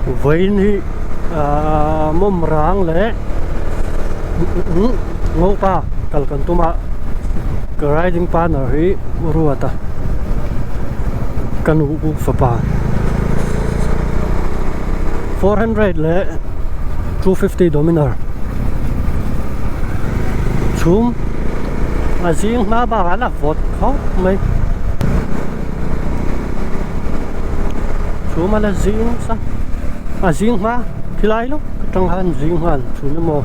Vawiin hi ahh mawm rang leh ngopa kal kan tum a ka riding partner hi u ruat a ka nu u fapa 400 leh 250 dominar chhum a zing hma bakah la vawt khawp mai. Chhum a la zing sa a zing hma khilai lawk atang khan zing nghal chhun emaw.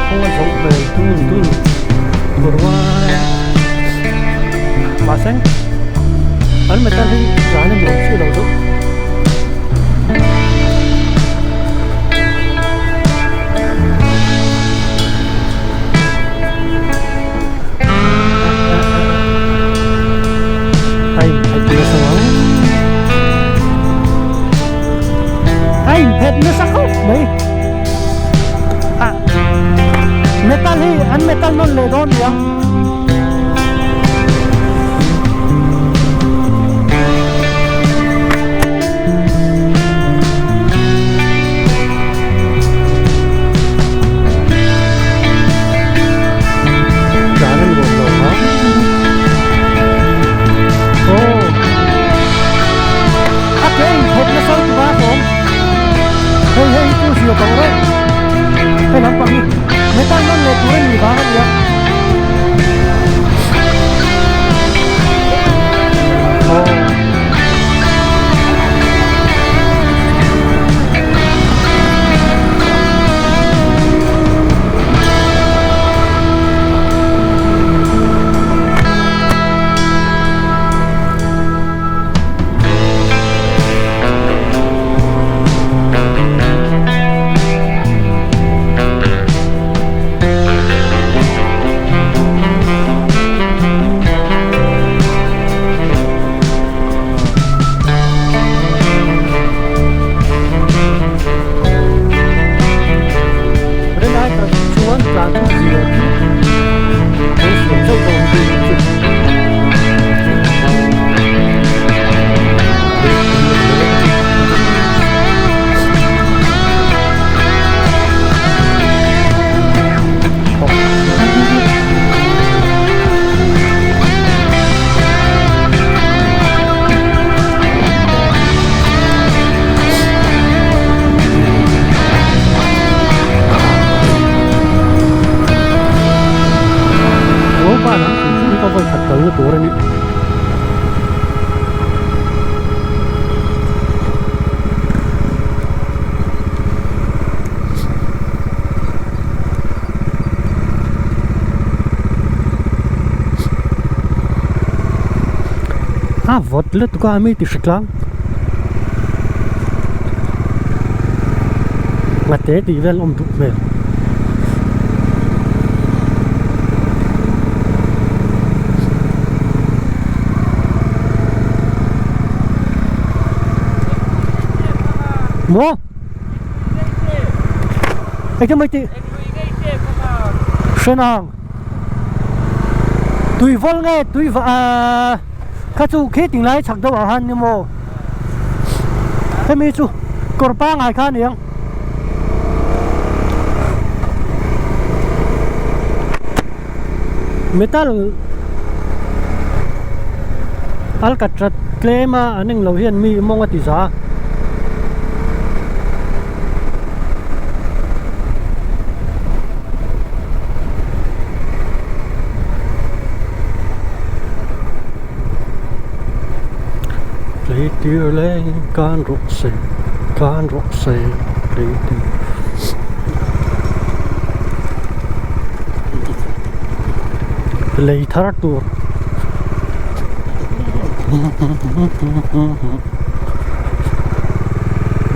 Kawng a zawh hmel dun dun tur a. Mahse an metal hi zan a nuam chiah lo deuh. A inphet nasa ang a inphet nasa khawp mai ah metal hi an metal nawn leh dawn nia. Dan a nuam lo a aw a ke inthawk nasa lutuk a sawm hei hei chu zia tawh reuh hei lampang hi metal nawn leh tur a nih vang a nia. Helai tak chuan tlan chu zir chu an siam zauh zauh ang tih chu. Ngopa lam hrim hrim hi ka vawi khat kalna tur a ni. A vawt lutuk a mi ti hre tlang ngate tih vel awm duh hmel. Maw Eng mai tih Hrenang Tui vawl nge tui va ahh kha chu khi ting lai chhak deuh ah khan ni maw hemi chu kawr pangai kha a ni ang. Metal alkatra tlem a an englo hian mi mawng a ti za. Tleitir leng kan rawh se kan rawh se tleitir. Lei thar tur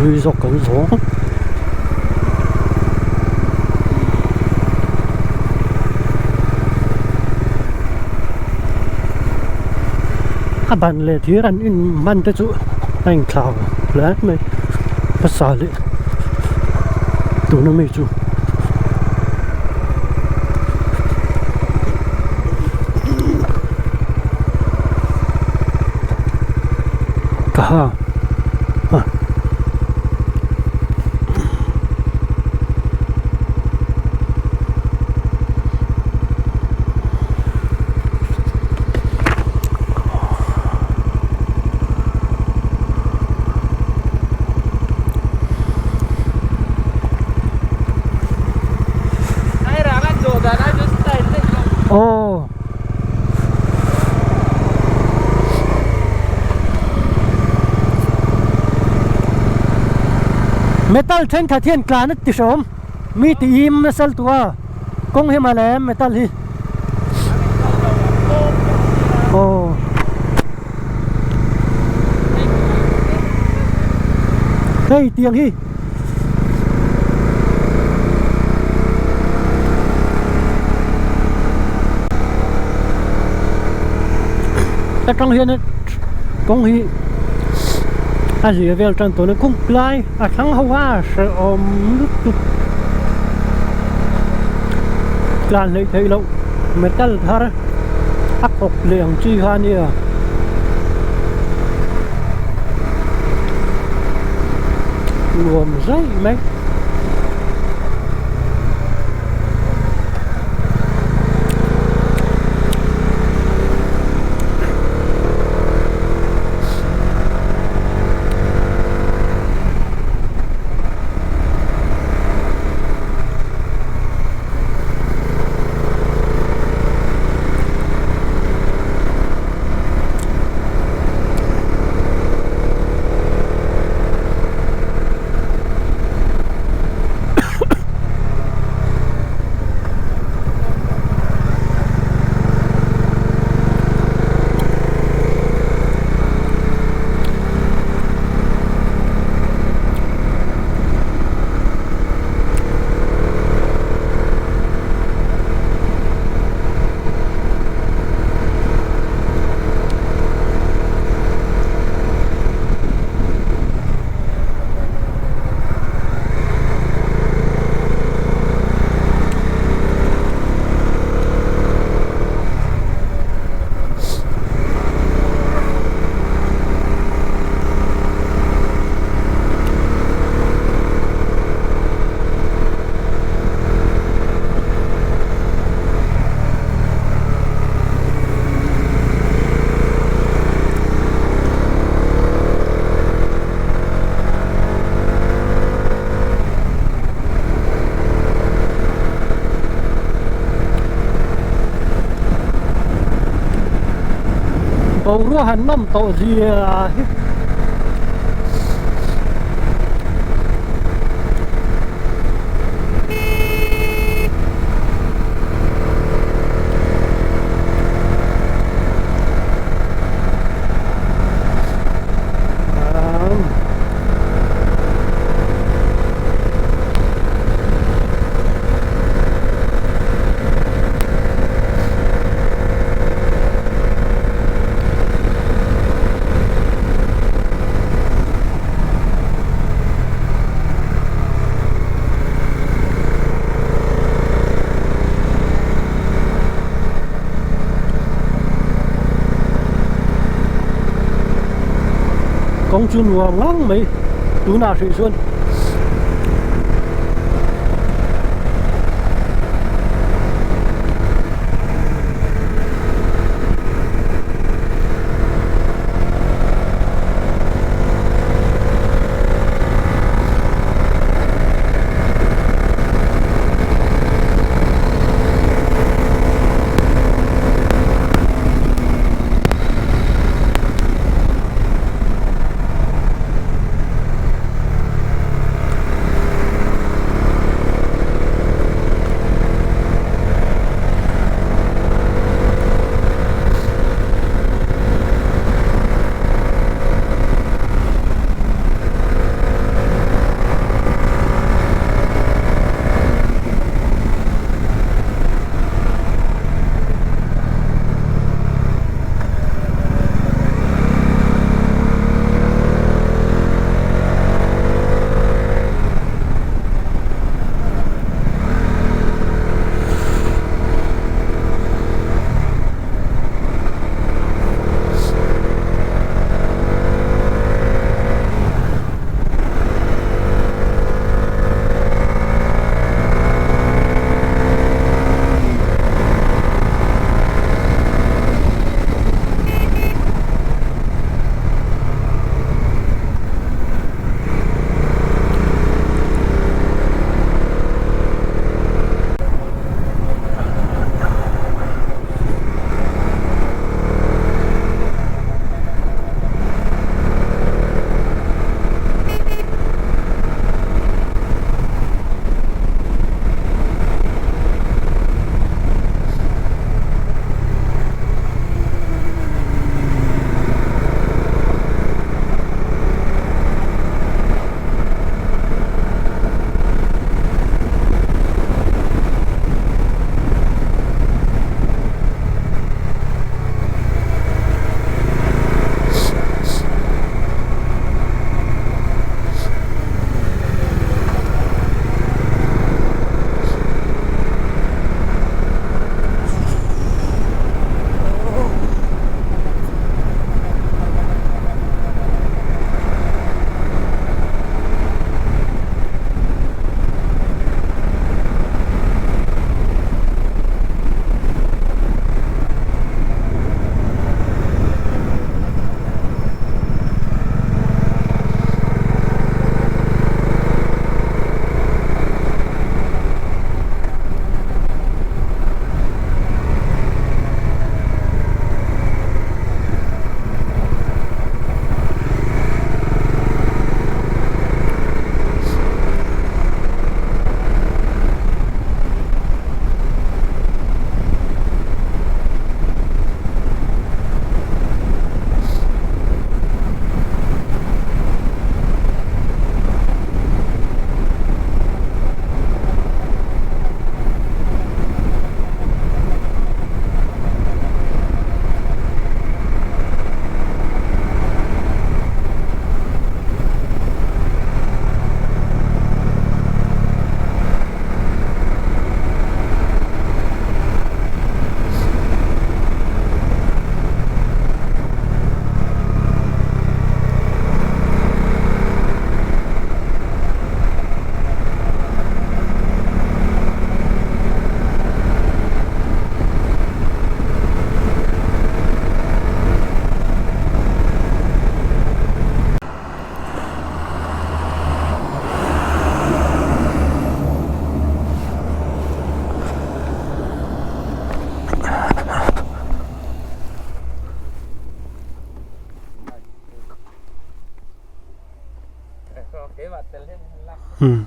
lui zawk kan zawng. A ban leh thir an in hman te chu a inthlau hle mai hmasa leh tuna mi chu. Ka ha a. Aw. Metal thenkhat hian tlan a ti hrawm mi ti im nasal tu a kawng hi mawle metal hi aw. Hei tiang hi atang hian kawng hi a zir vel tan tawh a kawng lai a thlang ho a hrehawm lutuk tlan hleih theih loh metal thar a khawk leh ang chi kha ania. Nuam zaih mai. Boruak han nawm tawh zia hi. Kawng chu nuam ngang mai tunah hrih chuan. Umm.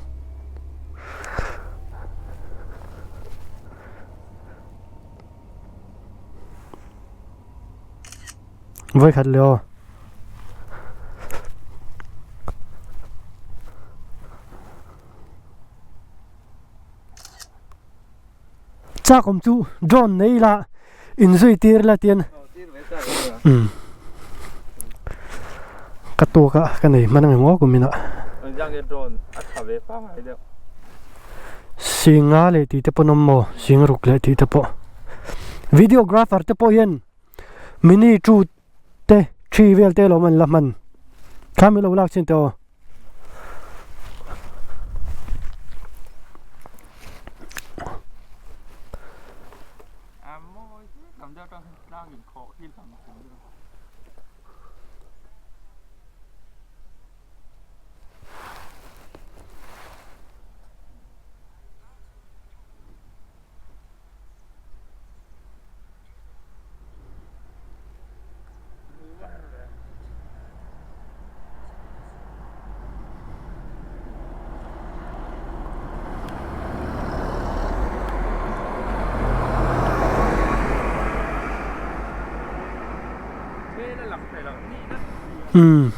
Vawikhat leh aw. Chak awm chu drone nei ila inzui tir la tian umm ka tawk a ka nei hman ang emaw kumin ah Singa leh tih te pawh an awm maw Singruk leh tih te pawh videographer te pawh hian mini two te three vel te lawm an la hman kha min lo lak chin teh aw. Umm.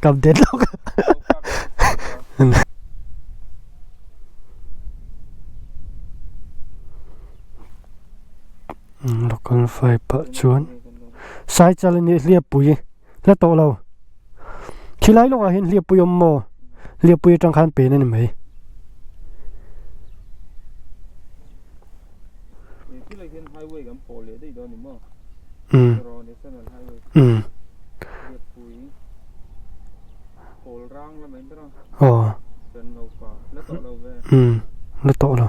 Kap deadlock. Local five ah chuan Saichal a nih hliappui la tawh lo khilai lawkah hian hliappui a awm maw hliappui atang khan pen a ni mai. Umm aw umm la tawh lo.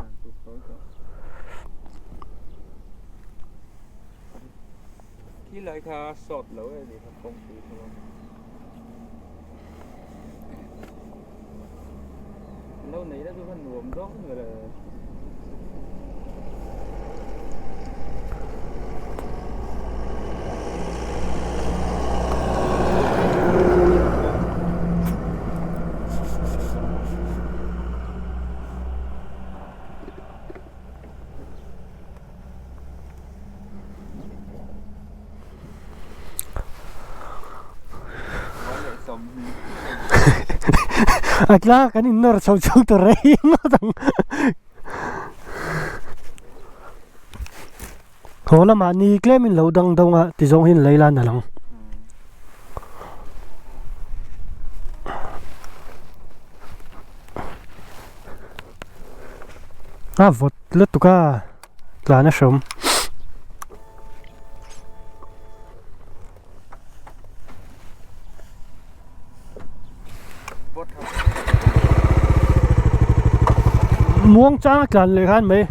A tlang kan in nawr chho chho ta rei ngawt ang. Haw lamah ni tlem in lo dang dawng a ti zawng hian lei lan a lang. A vawt lutuk a tlan a hreawm. Muang chang a tlan leh khan mai.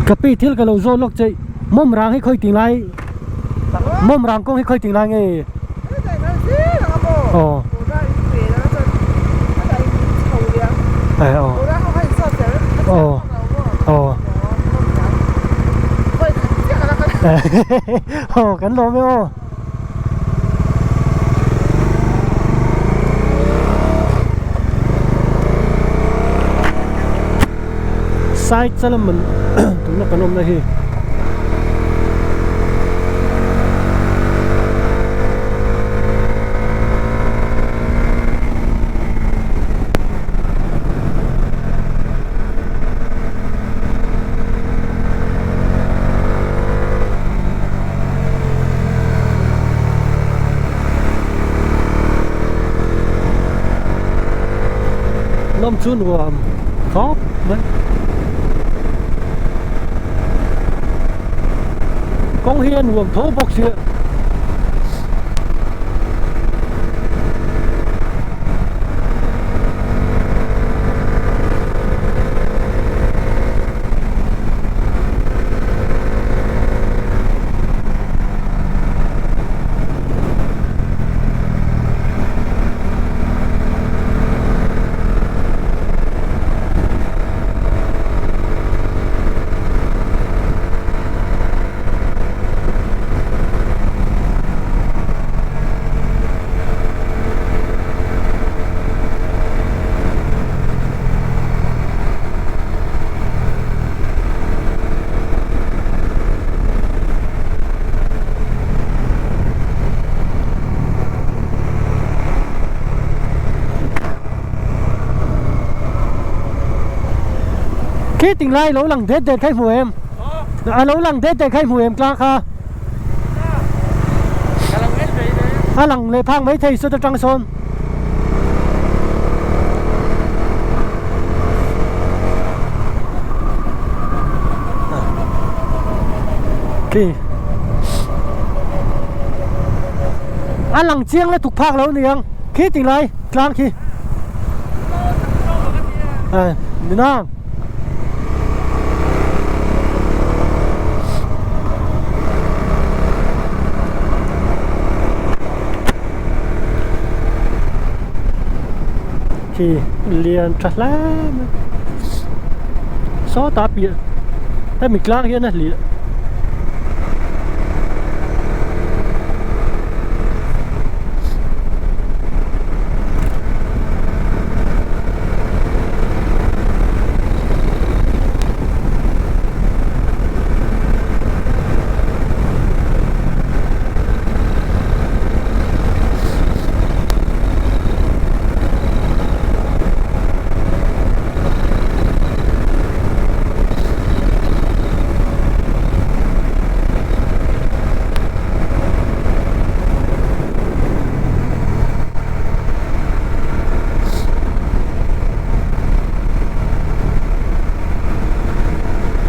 Ka pi thil ka lo zawt lawk che mawm rang hi khawi ting lai mawm rang kawng hi khawi ting lai nge aw aw aw aw aw kan lawm e aw. Side chalam an tuna kan awmna hi Nawm chu nuam khawp mai kawng hi a nuam tho bawk sia. Khi ting lai lo lang det det kha i hmu em? A lo lang det det kha i hmu em tlang kha? A lang leh phak maithei saw atang sawn. Khi a lang chiang la tuk phak lo niang khi ting lai tlang khi à nang Khi lian tha hle mai sawtah piah hemi tlang hian a hliah.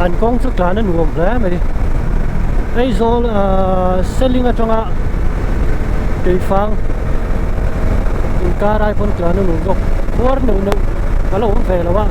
An kawng chu tlan a nuam hle mai Aizawl ahh Seling atanga Keifang inkar ai pawn tlan a nuam bawk khuar neuh neuh a lo awm ve lo a.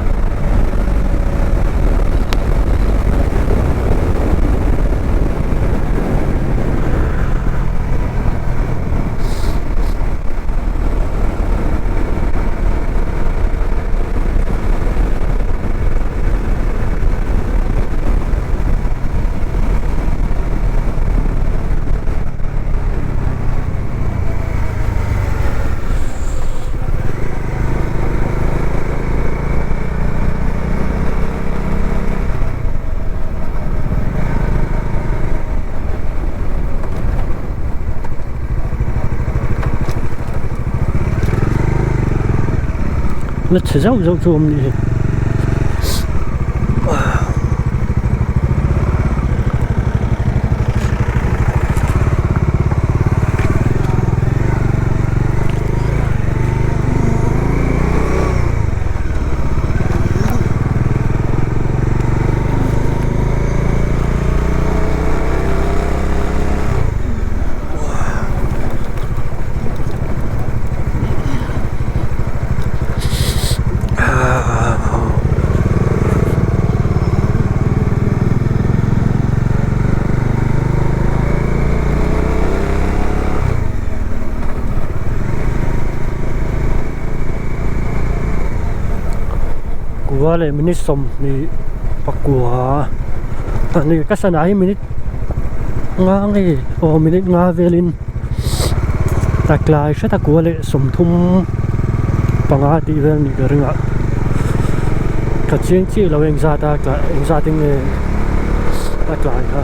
La chhe zauh zauh chu a awm nih hi. Kua leh minute 20 a ni ka sana hi minute nga nge aw minute nga velin a tlai hret a kua leh 35 tih vel nih ka ring a ka chiang chiah lo engzat a tlai engzat in nge a tlai kha.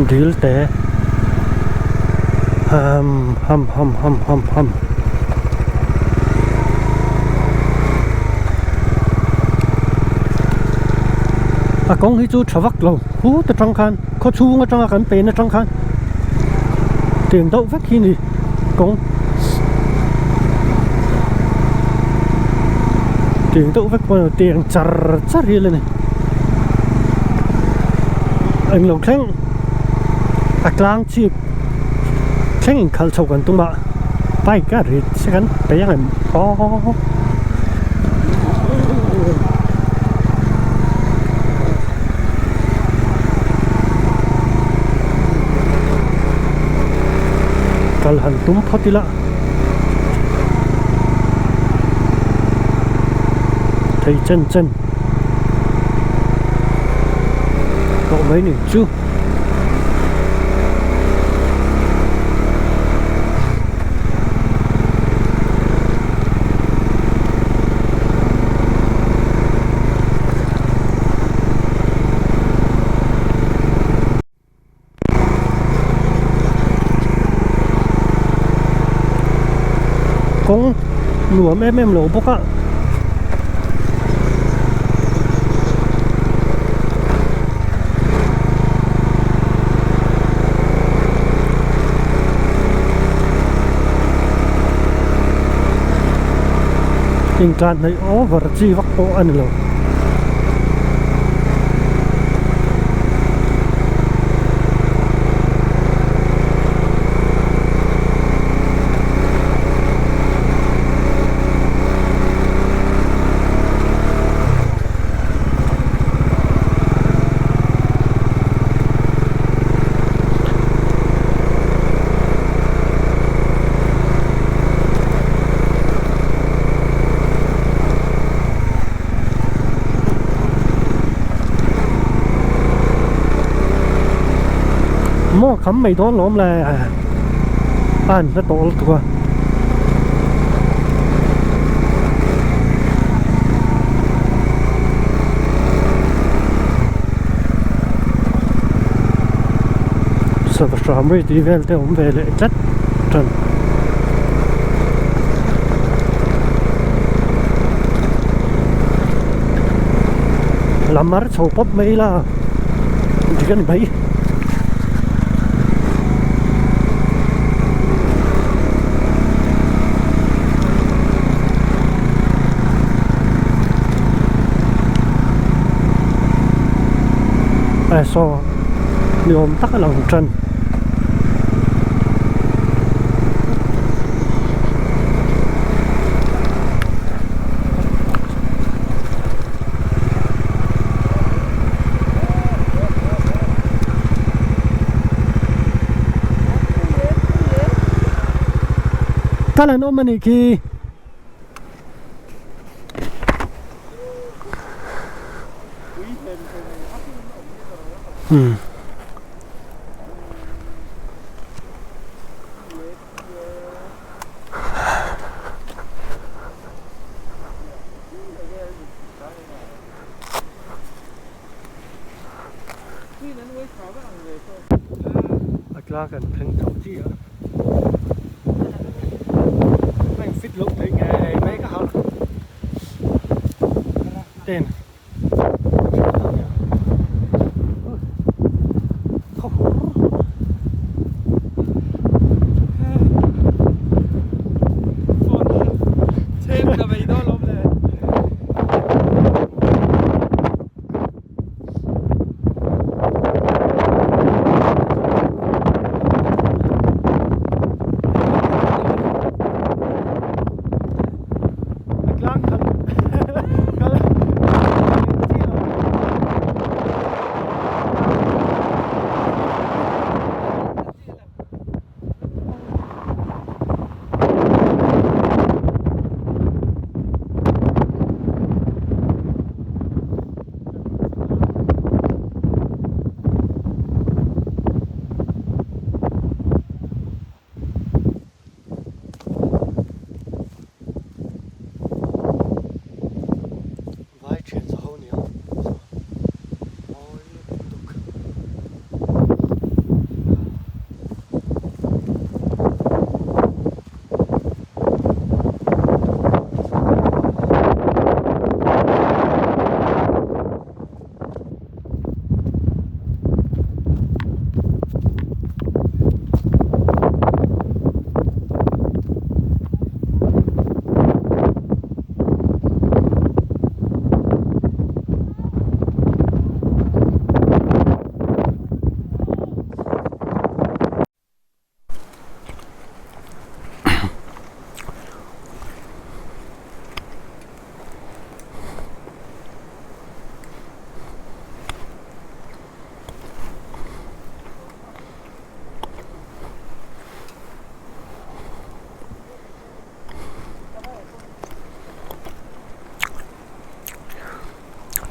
Dil te ham ham ham ham ham ham a kawng hi chu tha vak lo khut atang khan khaw chhung atanga kan pen atang khan tiang deuh vek hi ni kawng tiang deuh vek pawh tiang char char hi la ni englo thleng a tlang chhip thleng inkhalh chho kan tum a bike a rit se kan peih ang em aw. Kal han tum phawt ila thei chen chen tawh mai ni chu. Kawng nuam em em lo bawk a. Intlan hnaih over chi vak pawh a ni lo. Maw kham mai dawn lawm le a an hla tawh lutuk a. Sava hram ri tih vel te a awm ve leh tlat tan. Lam ar chho pawp mai ila dik a ni mai. Ae saw ni awm tak a lang tan. Kal an awm a nih khi. Umm. Tlang kan thleng chho chiah a, a in fit loh theih ngei mai ka harh ten Tlang khat kal Vai thian sa ho nia mawi lutuk.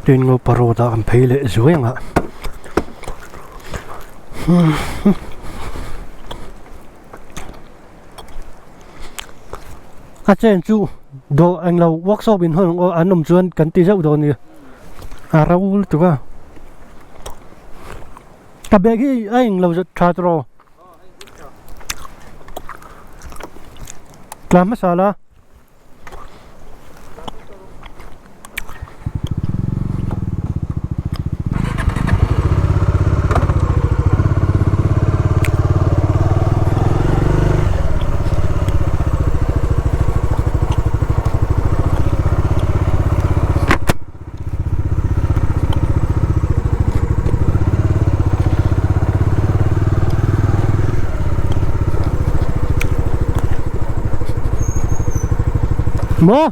Tin Ngopa road ah kan phei leh zuai ang a a chen chu dawh englo workshop in hawn an awm chuan kan ti zeuh dawn a ni a ro lutuk a ka bag hi a englo tha tawh tla hmasa la. Maw?